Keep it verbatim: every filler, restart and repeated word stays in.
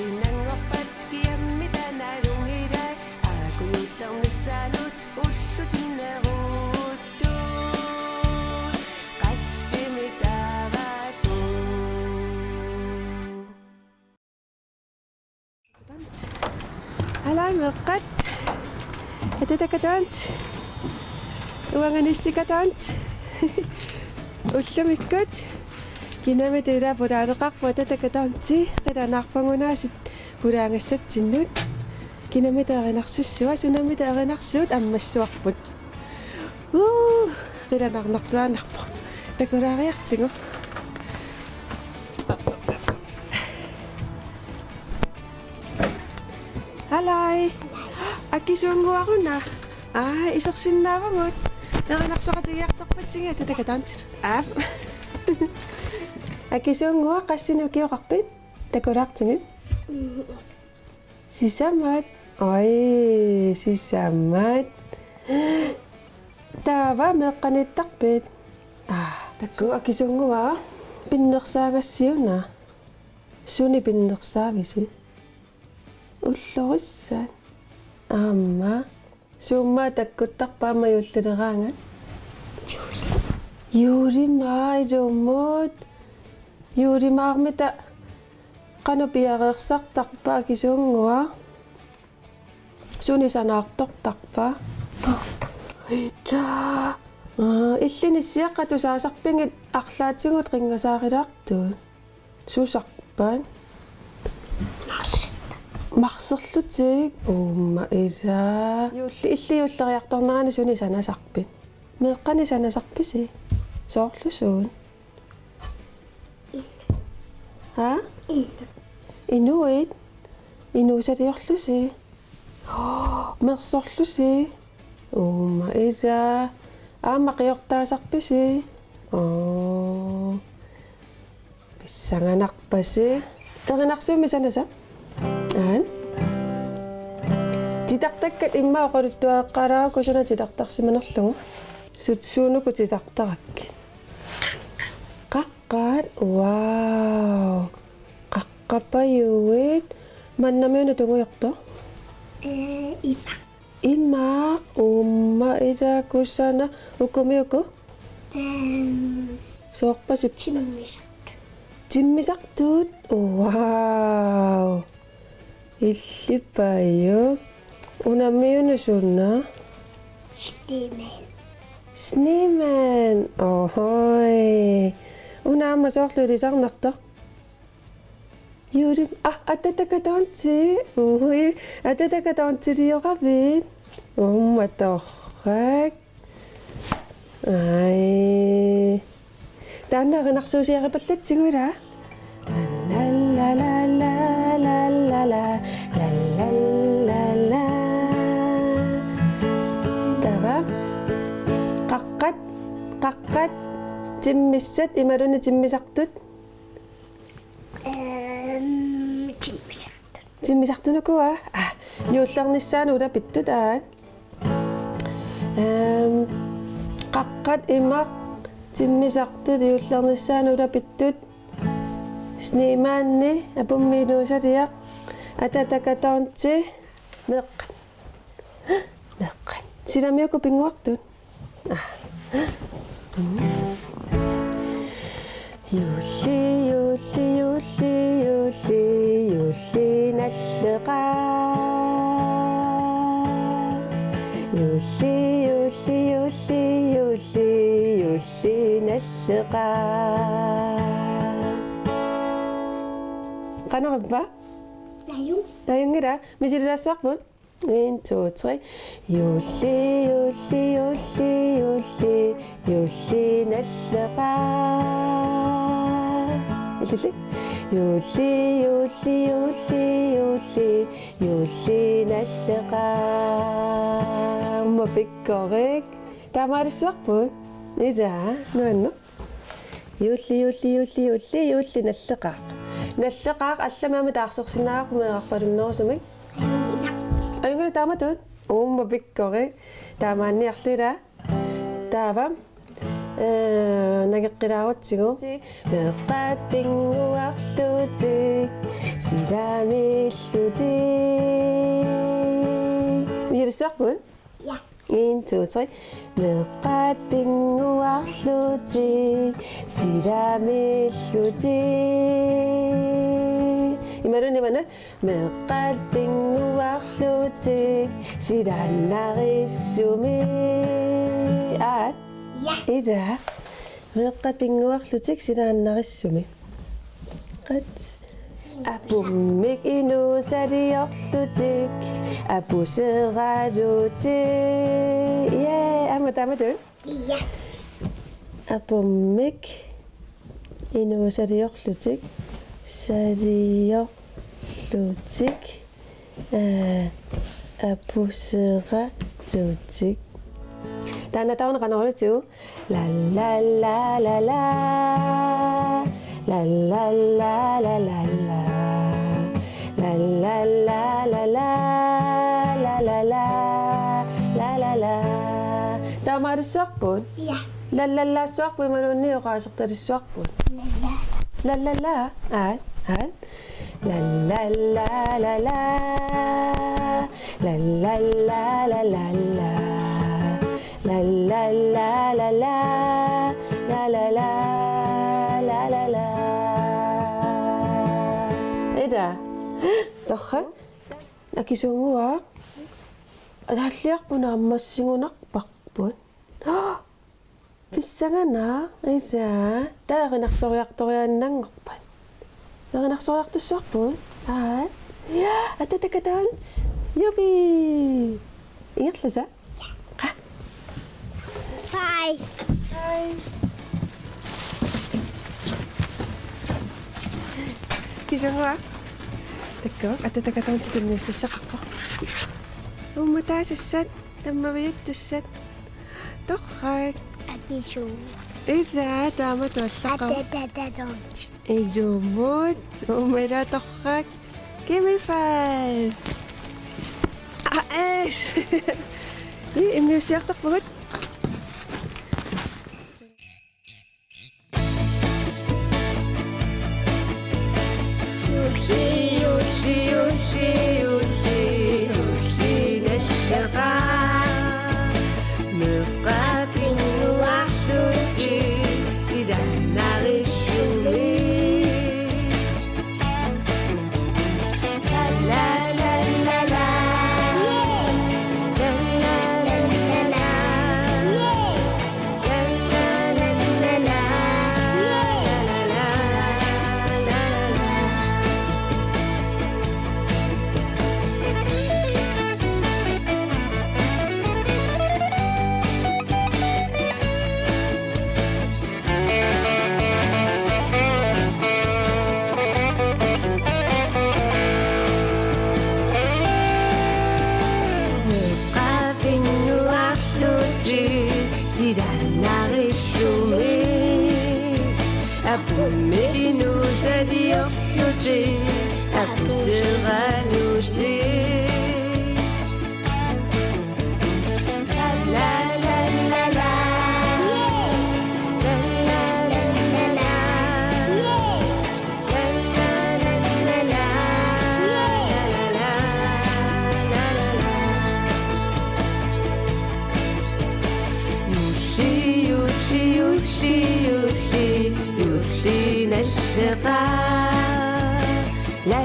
Inanngorpat kiammi tanalungilai, aakujuullernissaanut ullusinneruuttut qassimi taavaatut. Alai meeqqat. Atatakataanti. Uanganissikataanti. Ullumikkut. Kinamita ila pulaaleqarpoq atatakataanti. Qilanaarpagunaasiit pulaagassatsinnut. Kinamita erinarsussua, sunamita erinarsuut ammassuarput. Uu, qilanaarnartuaannarpoq. Takulaariartigu. Alai. Akisuunnguaruna. Aa, isersinnaavugut. Erinarsoqatigiartorpatsigit atatakataantilu. Aap. Akisuunnguaq, qassinik ukioqarpit? Takulaartigit? Sisamat. Oj, sisamat. Taava meeqqaniittarpit? Aa, takuuk, akisuunnguaq. Pinnersaagassiuna. Sunik pinnersaavisi? Ullorissat. Aamma. Suummat takkuttarpa aamma juullileraangat? Juulimaaq ilumut. Juulimaarmita qanoq piareersartarpa akisuunnguaq? Sunik sanaartortarpa? Ita. Aa, illit nissiaqqat tusaasarpigit arlaatigut qinngasaarilaartut? Susarpat? Marserlutik. Uumma ila. Juulli-, illit juulleriartornerani sunik sanasarpit? Meeqqanik sanasarpisi? Soorlu suut? Haa? Inuit? Inuusaliorlusi? Mersorlusi? Uumma ila. Aamma qiortaasarpisi? Oo. Pissanganarpasi. Erinarsuummi sanasat? Aap. Titartakkat immaqa oqaluttuaqqaalaarukku suna titartarsimanerlugu. Sut suunuku titartarakkit? Qaqqat. Wow. Qaqqapajuit. Mannamiuna tungujortoq? Ee, imaq. Imaq, uumma ila kusanaq, ukumi uku? Ehm, soorpasippat? Timmisartut. Timmisartut? Wow. Illit pajuk. Unamiuna suna? Snemand. Snemand. Ohoi. Una aamma soorlu ilisarnartoq? Juulim-, ah, atatakataanti. Ui, atatakataantilioravit. Uumma torrak. Ai. Taanna erinarsuusiaripallatsigu ila. La, la, la. Taava. Qaqqat, qaqqat, timmissat, imaluunniit timmisartut. Ehm, timmisartut. Timmisartut ukua? Ah, juullernissaanut ulapittut aat. Ehm, qaqqat, imaq, timmisartut, juullernissaanut ulapittut. Snemand, apummi inuusaliaq, atatakataanti, meeqqat. Meeqqat. Silami uku pinnguartut? Ah. Juulli, juulli, juulli, juulli, juulli nalleqaaq. Juulli, juulli, juulli, juulli, juulli nalleqaaq. Qanorippa? Ajunngilaq. Ajunngilaq. Misililaassavarput? En, to, tre. Juulli, juulli, juulli, juulli, juulli nalleqaaq. Illilli. Juulli, juulli, juulli, juulli, juulli nalleqaaq. Uumma pikkorik. Taamaalissavarput? Ila, nuanneq. Juulli, juulli, juulli, juulli, juulli nalleqaaq. Nalleqaaq allamik aamma taarsersinnaavarput meerarpalunnerusumik. Ajunngilaq, taamatut? Uumma pikkorik. Taamaanniarli ila. Taava. Ee, nangeqqilaarutsigu. Meeqqat pinnguarlutik. Silamillutik. Misiliissuarput? Ja. En, to, tre. Meeqqat pinnguarlutik, silamillutik. Imaluunniit, imaluunniit. Meeqqat pinnguarlutik, silaannarissumik. Aat? Ja. Ila. Meeqqat pinnguarlutik, silaannarissumik. Qat. Apummik inuusaliorlutik, apuseralutik. Ja, aamma taamatut? Ja. Apummik inuusaliorlutik, saliorlutik, aa, apuseralutik. Taanna tauna qanorlugu? La la la la la. La la la la la la. La la la la la. La la la. La la la. Taamaarissuarput? Ja. La la la suarput imaluunniit oqaasertalissuarput? La la la. La la la. Aat, aat. La la la la la. La la la la la la. La la la la la. La la la. La la la. Ida. Torrak. Akisunnguaq. Ataalliarput naammassigunarparput. Pissanganaq, ila, taava erinarsooriartoriaannanngorpat. Erinarsooriartussuarput? Aat. Ja, atatakataan. Jubi. Ingerlasa? Qa. Hej. Hej. Kisianni. Takkuuk, atatakataan tunniussassaqarpoq. Uummataasassat. Tammaviuttussat. Torrak. Akisuu. Ila, taama tuallaqaaq. Atatatatonti. Ilumut. Uumala torrak. Gimme five. Aa, es. Ni immiussiartorpugut. Juulli, juulli, juulli, juulli, juulli nalleqaaq. Meeqqat pinnguarlutik, silaannarissumik. La, la, la, la, la. La, la, la, la, la. Meeqqat pinnguarlutik, silaannarissumik. Apummik inuusaliorlutik, apuseralutik. La, la, la, la. La, la, la, la, la. Juulli, juulli, juulli, juulli, juulli nalleqaaq. La,